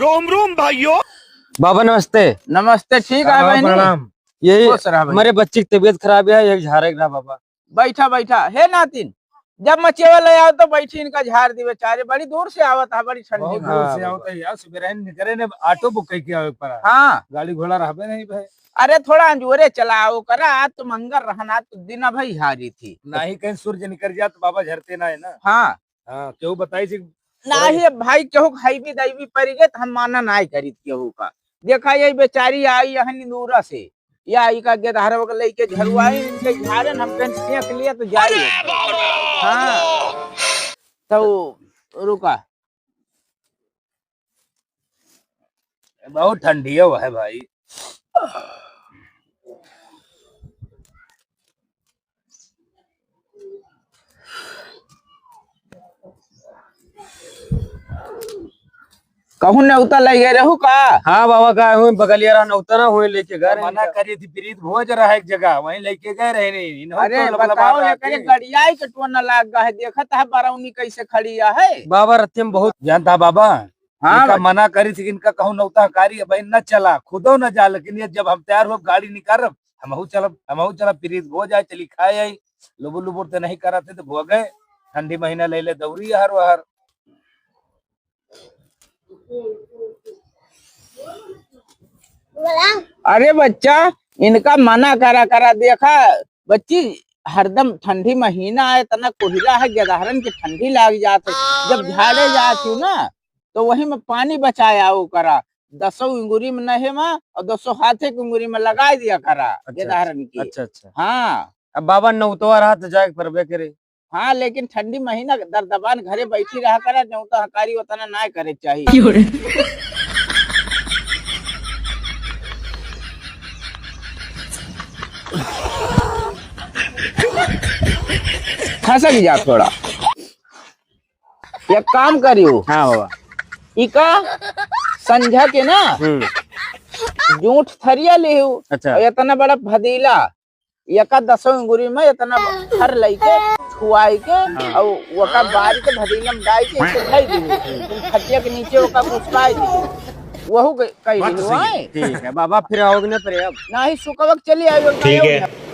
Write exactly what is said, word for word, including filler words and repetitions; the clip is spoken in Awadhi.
रोम रोम भाइयों। बाबा नमस्ते। नमस्ते, ठीक है बहनी? प्रणाम। यही खुश रहा भाई। हमारे बच्ची की तबीयत खराब है, यही झारे रहा बाबा। बैठा बैठा। हे नातिन, जब मचेवा ले आओ तो बैठी इनका झार दी बेचारे, बड़ी दूर से आवत है, बड़ी ठंडी बहुत में। दूर से आवत है यार, सुबह निकरे ने auto book करके आवे पड़ा। हाँ। गाड़ी घोड़ा रहबे नहीं भाई। अरे थोड़ा अंजोरे चलाओ करा, आज तो मंगर रहना तो दिन भई हारी थी। नाही कहीं सूरज निकर जात बाबा झरते ना है ना। हाँ। हाँ, केहू बताई थी। नाही भाई, केहू खाई भी दैवी परी गए तो हम माना नाही करीत केहू का। देखा यही बेचारी आई यहाँ निंदूरा से, या आई का गेदहरवा के लेके झरुआई, इनके झारे न हम कहीं सेंक लिया तो जाई। हाँ, तो रुका। बहुत ठंडी है भाई। कहूँ नेवता लइ गए रहू का? हाँ बाबा, का हुई बगलिया रहा नेवता ना हुई लेके गए रहे मना इनका। करी थी, प्रीत भोज रहा एक जगह, वहीं लेके गए रहे नहीं, इन्हों अरे तो लबलबा बताओ, रहा एकरे थी। गड़ियाई के टोना लाग गए है, देखत है बरौनी कैसे खड़ी है। बाबा रत्ती में बहुत जानता बाबा, हाँ इनका भाई। मना करी थी कि इनका कहूँ नौता हकारी है भाई, न चला, खुदो न जा, लेकिन ये जब हम तैयार हो गाड़ी निकारब, हमहू चलब, हमहू चलब, प्रीत भोज आए, चली खाए आई, लुबुर लुबुर ते नहीं करत है तो भोगे, ठंडी महीना ले ले दौरी हर वहर। अरे बच्चा, इनका मना करा करा, देखा बच्ची, हरदम ठंडी महीना है, इतना कोहरा है, गेदहरन के ठंडी लाग जात है। जब झाड़े जात हूँ ना, तो वही में पानी बचाया वो करा, दसों उंगुरी में नहे में और दसों हाथे के उंगुरी में लगाई दिया करा, अच्छा, गेदहरन की। अच्छा, अच्छा। हाँ। अब बाबा नौतवा रहा तो जाए के परबे करे। हाँ, लेकिन ठंडी महीना दरदबान घरे बैठी रहा करा, जौन तो हकारी उतना ना करे के चाहिए। क्यों रे? खसक जा थोड़ा। एक काम करियो। हाँ बाबा। इका संझा के ना, हम्म। जूठ थरिया लेहू। अच्छा। और इतना बड़ा भदीला, एका दसों अंगुरी में इतना फर लइके, छुआई के, हाँ। और ओका बारी के भदीला में डाई के इसे धई दी। तुम खटिया के नीचे ओका घुसकाई दी। वहू के-, कही बात तो रही सही है। हो। ठीक है बाबा, फिर आओगे ना फिर अब? नाही, सुकवक चली आयो, ठीक है।